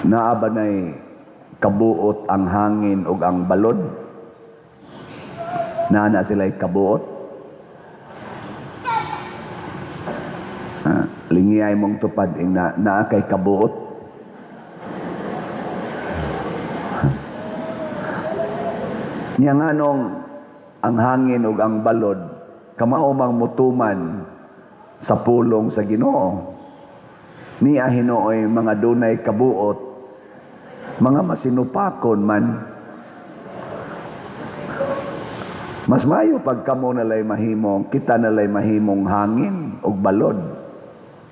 Naa ba nay kabuot ang hangin ug ang balod? Naa na sila'y kabuot? Ha? Lingiyay mong tupad ing na, naa kay kabuot. Nya nganong ang hangin ug ang balod kamao mang mutuman sa pulong sa Ginoo. Niya hinuoy mga dunay kabuot, mga masinupakon man. Mas mayo pag kamo nalay mahimong, kita nalay mahimong hangin ug balod.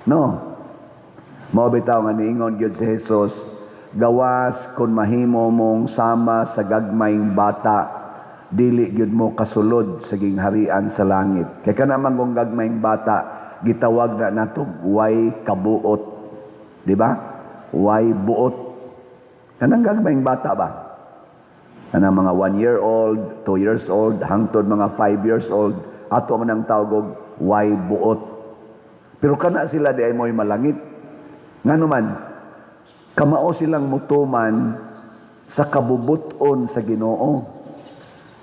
No? Mao bitaw nga niingon gyud si Jesus, gawas kun mahimo mong sama sa gagmayng bata, dili gyud mo kasulod sa gingharian sa langit. Kay kana man kung gagmayng bata, gitawag na nato way kabuot. Di ba? Way buot. Kanang gagmayng bata ba? Kanang mga 1 year old, 2 years old, hangtod mga 5 years old, ato man ang tawag og way buot. Pero kana sila di ay mo'y malangit. Ngano man, kamao silang mutuman sa kabubuton sa Ginoo.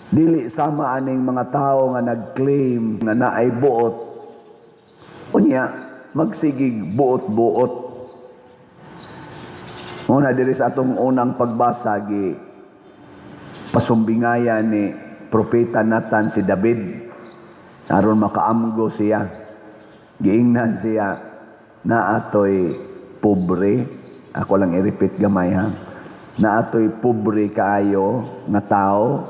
Dili sama aning mga tao nga nag-claim nga naay buot. Unya, magsigig buot-buot. Muna diri sa atong unang pagbasa gi pasumbingayan ni Propeta Nathan si David aron makaamgo siya. Giingnan siya na atoy pobre. Ako lang i-repeat gamay ha. Na atoy pobre kaayo nga tao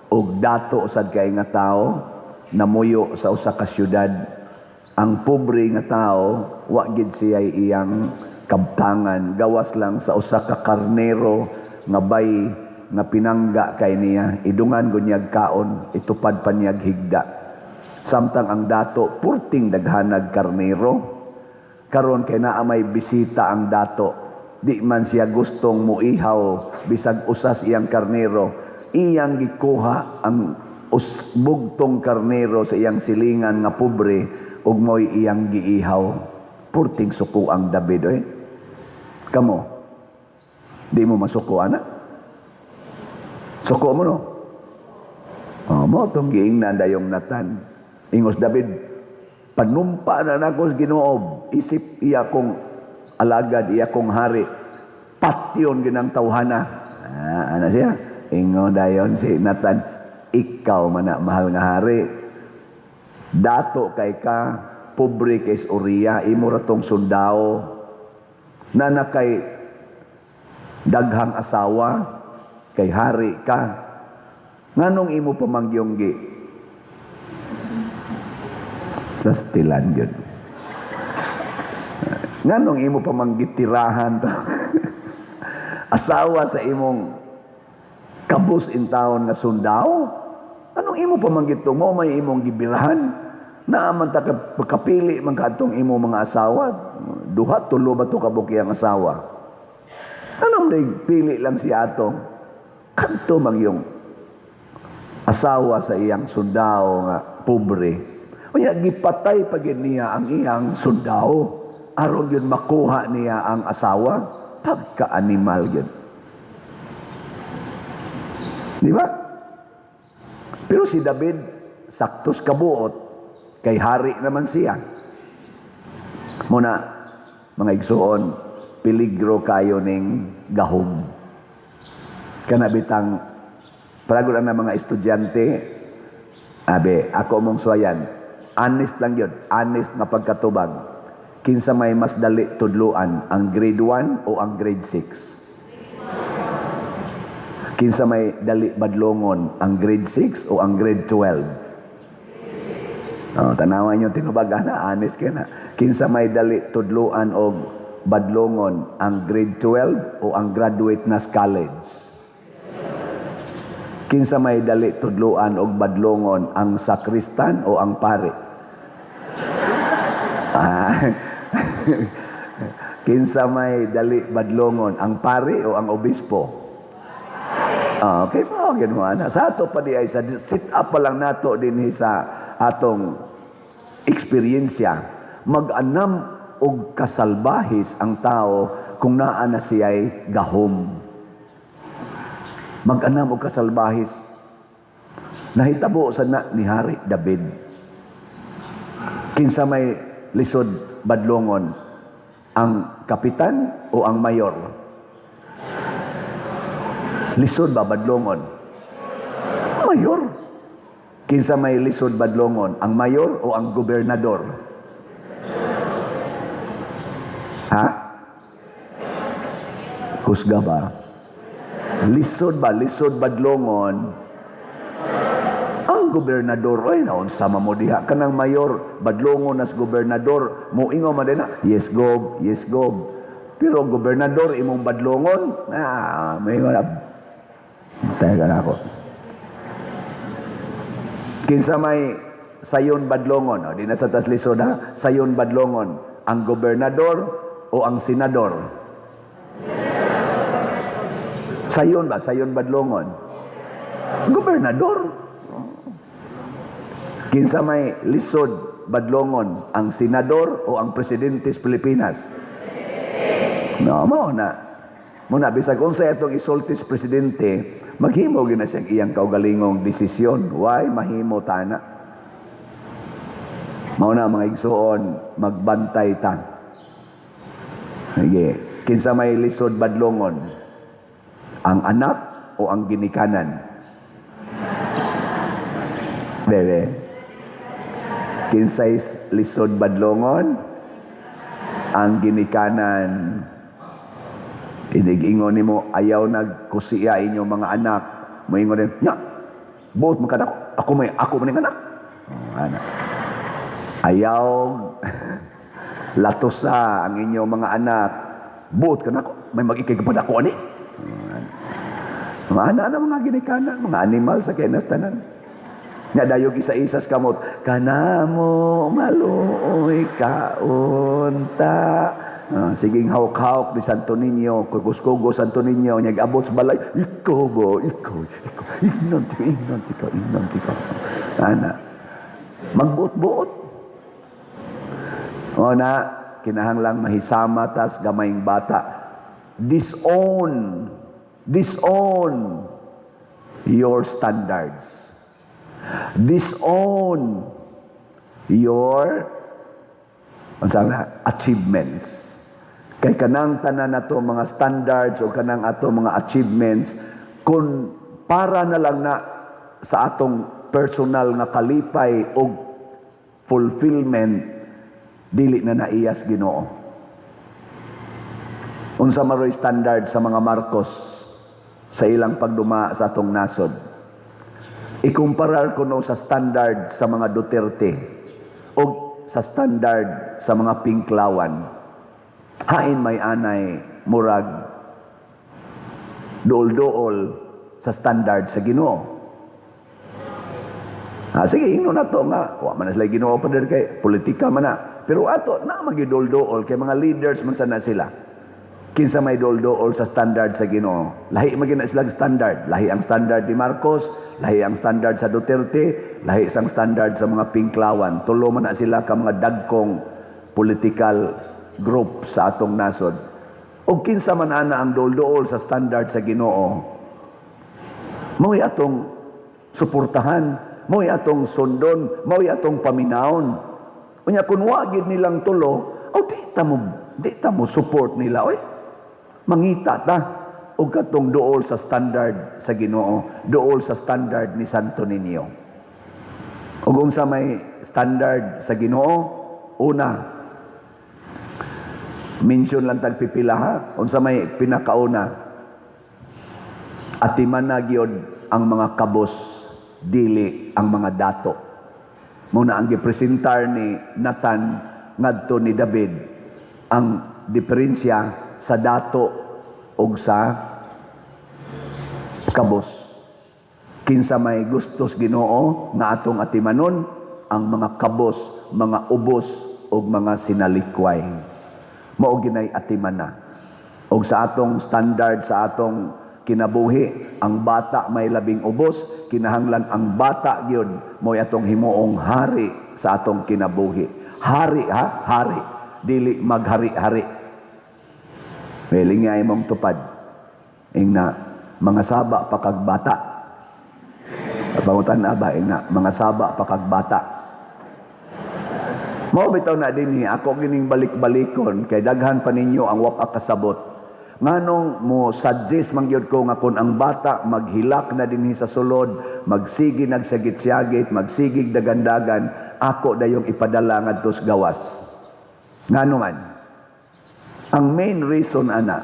ug dato sad kay nga tao namuyo sa usa ka syudad. Ang pobre nga tao wa gid siya iyang kabtangan, gawas lang sa usa ka karnero nga bay nga pinangga kay niya, idungan gud niyag kaon, itupad pa niyag higda. Samtang ang dato purting daghanag karnero. Karon kay naa may bisita ang dato, di man siya gustong muihaw bisag usas iyang karnero, iyang gikuha ang bugtong karnero sa iyang silingan nga pobre ug mo'y iyang giihaw. Purting suko ang David oy. Kamo, di mo masuko ana? Suko mo no? Oh, mo tong giingnan dayong Nathan. Ingos David, panumpa na nako sa Ginoo, isip iya kong alagad, iya kong hari, patyon ginang tawhana. Ah, ana siya. Ingon dayon si Nathan, ikaw man na mahal nga hari. Dato kay ka, pobre kay Uriah, imo ra tong sundao. Nana kay daghang asawa, kay hari ka. Nganong imo pamangyong gi? Sastilan yun. Nganong imo pamanggitirahan to? Asawa sa imong kabus in taon nga sundao? Anong imo pamanggito mo? May imong gibirahan? Naaman ta kapili man kadtong imo mga asawa. Duha, tulo ba to kabuki ang asawa? Anong day pili lang siya atong? Kadto mang yung asawa sa iyang sundao nga pobre. Unya gipatay pa gid niya ang iyang sundao aron yun makuha niya ang asawa. Pagka-animal yun. Di ba? Pero si David, saktos kabuot, kay hari naman siya. Muna, mga igsuon, peligro kayo ning gahom. Kanabitang, palagod ang mga estudyante, abe, ako mong suwayan, honest lang yun, honest nga pagkatubag. Kinsa may mas dali tudluan, ang grade 1 o ang grade 6? Kinsa may dali badlongon, ang grade 6 o ang grade 12? Oh, tanawan nyo tinubag na, honest kayo na. Kinsa may dali tudluan og badlongon, ang grade 12 o ang graduate na sa college? Kinsa may dali tudluan og badlongon, ang sakristan o ang pare? Ah. Kinsa may dali badlongon, ang pare o ang obispo? Ah, okay mo, gano'n na. Sa ato pa di ay, sa sit up pa lang nato din sa atong eksperyensya, mag-anam og kasalbahis ang tao kung naa na siya'y gahom. Mag-anam og kasalbahis. Nahitabo sa na ni Hari David. Kinsa may lisod badlongon, ang kapitan o ang mayor? Lisod ba badlongon? Mayor. Kinsa may lisod badlongon, ang mayor o ang gobernador? Ha? Husga ba? Lisod ba? Lisod badlongon ang gobernador. Oy, naon sama mo diha kanang mayor, badlongon nas gobernador, mo ingon man din na, "Yes, Gob, yes, Gob." Pero ang gobernador imong badlongon, ah, may na. Teka na ako. Kinsa may sayon badlongon, oh, di na sa tas lisod ha, sayon badlongon, ang gobernador o ang senador? Sayon ba? Sayon badlongon? Gobernador. Kinsa may lisod badlongon, ang senador o ang presidente sa Pilipinas? No, mao na. Muna bisag unsa atong isulti sa presidente, maghimo gyud na siyang iyang kaugalingong desisyon. Why mahimo tana? Mao na, mga igsuon, magbantay ta. Sige, kinsa may lisod badlongon? Ang anak o ang ginikanan? Bebe. Kinsay lisod badlongon? Ang ginikanan. Inig-ingon nimo, "Ayaw nagkusiya inyong mga anak." Moingon din, "Nya, buot man kanako. Ako may ako man ning anak." Oh, anak. Ayaw latusa ang inyong mga anak. "Buot kanako. May mag-ikay ka pa ako ani." Oh, mga anak na mga ginikanan, mga animal sa kenas tanan. Nga dayog isa-isas kamot, kanamo maluoy kaunta. Ah, siging hawk-hawk ni Santo Niño, kugos-kugos Santo Niño, nyag abot sa balay, "Ikaw ba, ikaw, ikaw, ignante ka, ignante ka, ignante ka." Ana, magbuot-buot. O na, kinahanglang mahisama tas gamayng bata. Disown, disown your standards. Disown your unsa na, achievements. Kay kanang tanan nato mga standards o kanang ato mga achievements, kung para na lang na sa atong personal nga kalipay o fulfillment, dili na naiyas Ginoo. Unsa maroy standard sa mga Marcos sa ilang pagduma sa atong nasod? Ikumparar ko no sa standard sa mga Duterte o sa standard sa mga Pinklawan. Hain may anay murag duol-duol sa standard sa Ginoo. Ah, sige, ingno na to nga, wa man na sila Ginoo pa diri kay politika man na. Pero ato na magidol-duol kay mga leaders man sana sila. Kinsa may duol-duol sa standard sa Ginoo? Lahi man na sila standard. Lahi ang standard ni Marcos, lahi ang standard sa Duterte, lahi sang standard sa mga Pinklawan. Tulo man na sila ka mga dagkong political group sa atong nasod. O kinsa man ana ang duol-duol sa standard sa Ginoo, mao'y atong suportahan, mao'y atong sundon, mao'y atong paminawon. Unya kung wa gid nilang tulo, o di ta mo support nila, oy. Mangita ta og katong duol sa standard sa Ginoo, duol sa standard ni Santo Niño. Ug unsa may standard sa Ginoo? Una, mention lang tag pipila ha, unsa may pinakauna? Atiman na gyud ang mga kabos, dili ang mga dato. Muna ang gipresentar ni Nathan ngadto ni David ang diferensya sa dato og sa kabos. Kinsa may gustos Ginoo nga atong atimanon? Ang mga kabos, mga ubos ug mga sinalikway. Mao ginay atimana. Og sa atong standard sa atong kinabuhi, ang bata may labing ubos, kinahanglan ang bata gyud mo'y atong himuong hari sa atong kinabuhi. Hari ha, hari. dili maghari-hari. Lingay mong tupad. Ingna, mga saba pa kag bata. Pangutan ba, ingna, mga saba pa kag bata. Mao bitaw na dinhi ako gining balik-balikon kay daghan pa ninyo ang wa pa kasabot. Nganong mo suggest man gyud ko nga kung ang bata maghilak na dinhi sa sulod, magsige nagsagit-syagit, magsigig dagandagan, ako dayong ipadala ngadto sa gawas. Ngano man? Ang main reason ana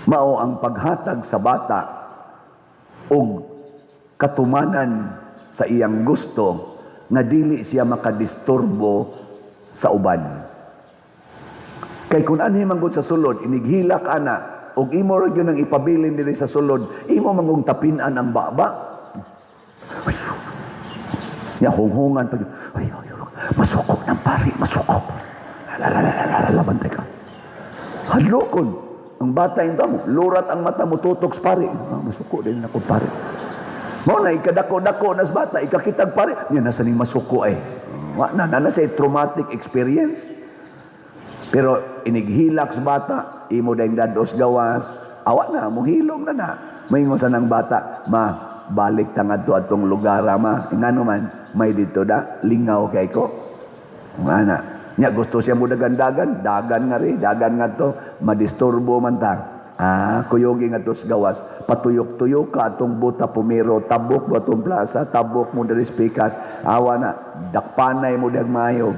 mao ang paghatag sa bata og katumanan sa iyang gusto nga dili siya makadisturbo sa uban. Kay kung anhi man gud sa sulod, inighilak ana, ug imo ra gyud ang ipabilin diri sa sulod, imo mangong tapinan ang baba. Ay, ya hunghungan pa gyud. Ay, ay, ay, masuko ng pari, masuko. Lalalala, bantay ka. Hadlokon. Ang bata yung mo, lurat ang mata mo, tutok sa pari. Ah, masuko din ako pari. Mao na ikadako-dako nas bata, ikakitag pari, niya nasa ning masuko ay. Wa na na na siya traumatic experience. Pero inighilak sa bata, imo dayong dados gawas, awa na, muhilom na na. Maingon sa nang bata, "Ma, balik ta ngadto atong lugar, ma." Ngano man, may dito da, lingaw kay ko. Ana. Nya gusto siya mo dagan-dagan, dagan nga ri, dagan nga to, madisturbo man ta. Ah, kuyogi nga to sa gawas, patuyok-tuyok ka atong buta pumiro, tabok mo atong plaza, tabok mo diri sa pikas, awa na, dakpanay mo dag maayo.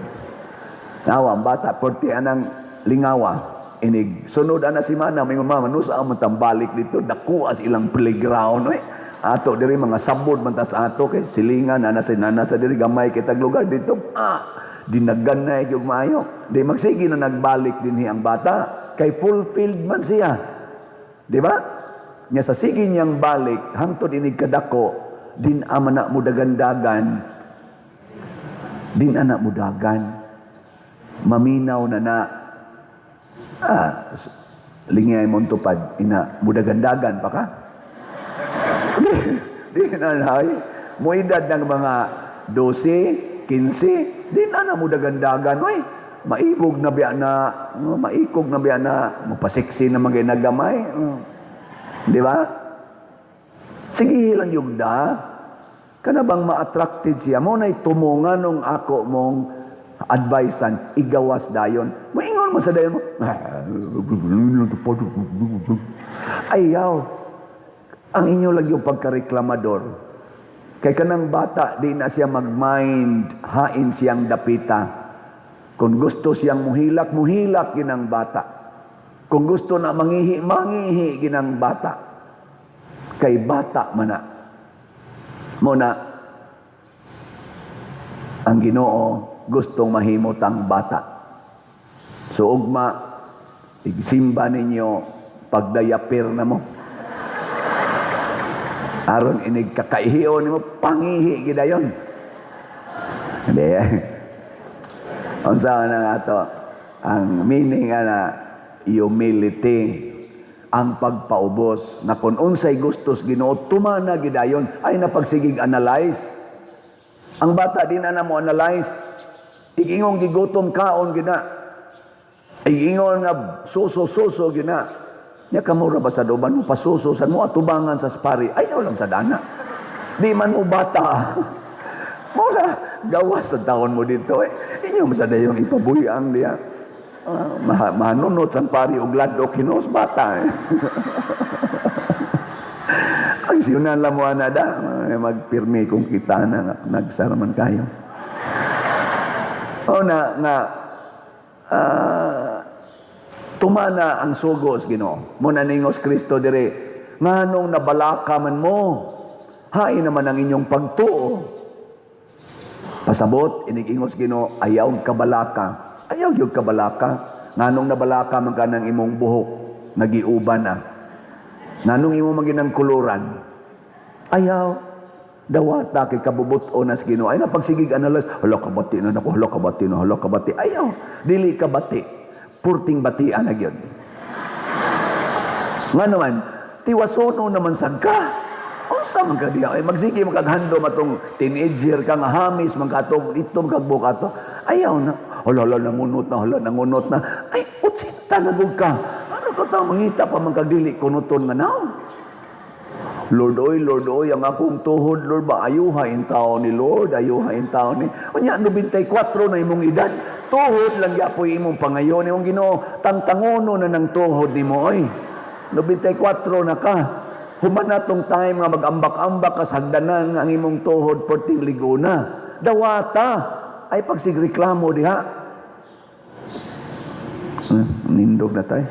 Awa, ang bata, porti anang lingawa. Inig, sunod ana si mana, may mama, nusa ang tambalik dito, dako as ilang playground, eh. Ato diri mga sabod man tas ato kay silingan ana sa nana sa diri gamay kitag lugar dito. Ah, dinaganay gyud maayo. Di magsige na nagbalik dinhi ang bata kay fulfilled man siya. Di ba? Nya sa sige niyang balik hangtod inig kadako din ama na mo dagandagan, din ana mo dagan, maminaw na na. Ah, lingay mong tupad ina mudagandagan pa ka di, di na nay mo edad ng mga 12, 15, di na na mo dagandagan, oy, maibog na biya na, oh, maikog na biya na, mapasiksi na mga nagamay, oh. Di ba? Sige lang yung da kana bang ma-attracted siya mo na tumungan nung ako mong advicean igawas dayon. Maingon mo sa dayon mo, ayaw ang inyo lang yung pagkareklamador kay kanang bata di na siya mag-mind hain siyang dapita. Kung gusto siyang muhilak, muhilak ginang bata. Kung gusto na mangihi, mangihi ginang bata kay bata man na. Mo na ang Ginoo gustong mahimot ang bata. So ugma igsimba ninyo, pagdayapir na mo. Aron inig kakaihion nimo pangihi gidayon. Hindi. Unsa na nga to? Ang meaning ana humility, ang pagpaubos na kung unsay gustos Ginoo tumana gidayon ay napagsigig analyze. Ang bata di na na mo analyze. Igingong gigutom, kaon gina. Igingon nga suso-suso gina. Nya kamo ra ba sa duban mo pasuso sa mo atubangan sa pari. Ayaw lang sa dana. Di man mo bata. Mo na gawas sa taon mo dito eh. Inyo mo sa dayong ipabuyang diya. Ah, mahanunot sang pari og ladok hinos bata eh. Ang siyunan lang mo ana da, eh, magpirmi kung kita na nagsaraman kayo. O na nga tumana ang sugos Ginoo. Mo na ningos Kristo dire, nganong nabalaka man mo? Hain naman ang inyong pagtuo. Pasabot, inig-ingos Ginoo, ayaw kabalaka. Ayaw yung kabalaka. Nganong nabalaka man ka ng imong buhok, nagiuban na. Nganong imo maginang kuluran? Ayaw. Dawata kay kabubuton nas Ginoo. Ay napagsigig analyze, hala kabati na nako, hala kabati na, hala kabati. Ayaw. Dili kabati. Purting batian na gyud. Nga naman, tiwasono naman sad ka. Unsa man ka diya? Ay, magsige man kag handom atong teenager ka nga hamis man ka atong itom kag buka to. Ayaw na. Hala, hala, nangunot na, hala, nangunot na. Ay, 80 na gud ka. Ano ka ta mangita pa man kag dili kunuton nga nawong? Lord oy, Lord oy, ang akong tuhod, Lord ba, ayuha intawon ni Lord, ayuha intawon ni. Unya, 94 na imong edad, tuhod lang gyapoy imong pangayon, imong Ginoo, tangtangono na ng tuhod nimo oy. 94 na ka. Human na tong time nga mag-ambak-ambak ka sa hagdanan nga ang imong tuhod perting liguna. Dawata ay pagsigreklamo diha. Nindog na tayo.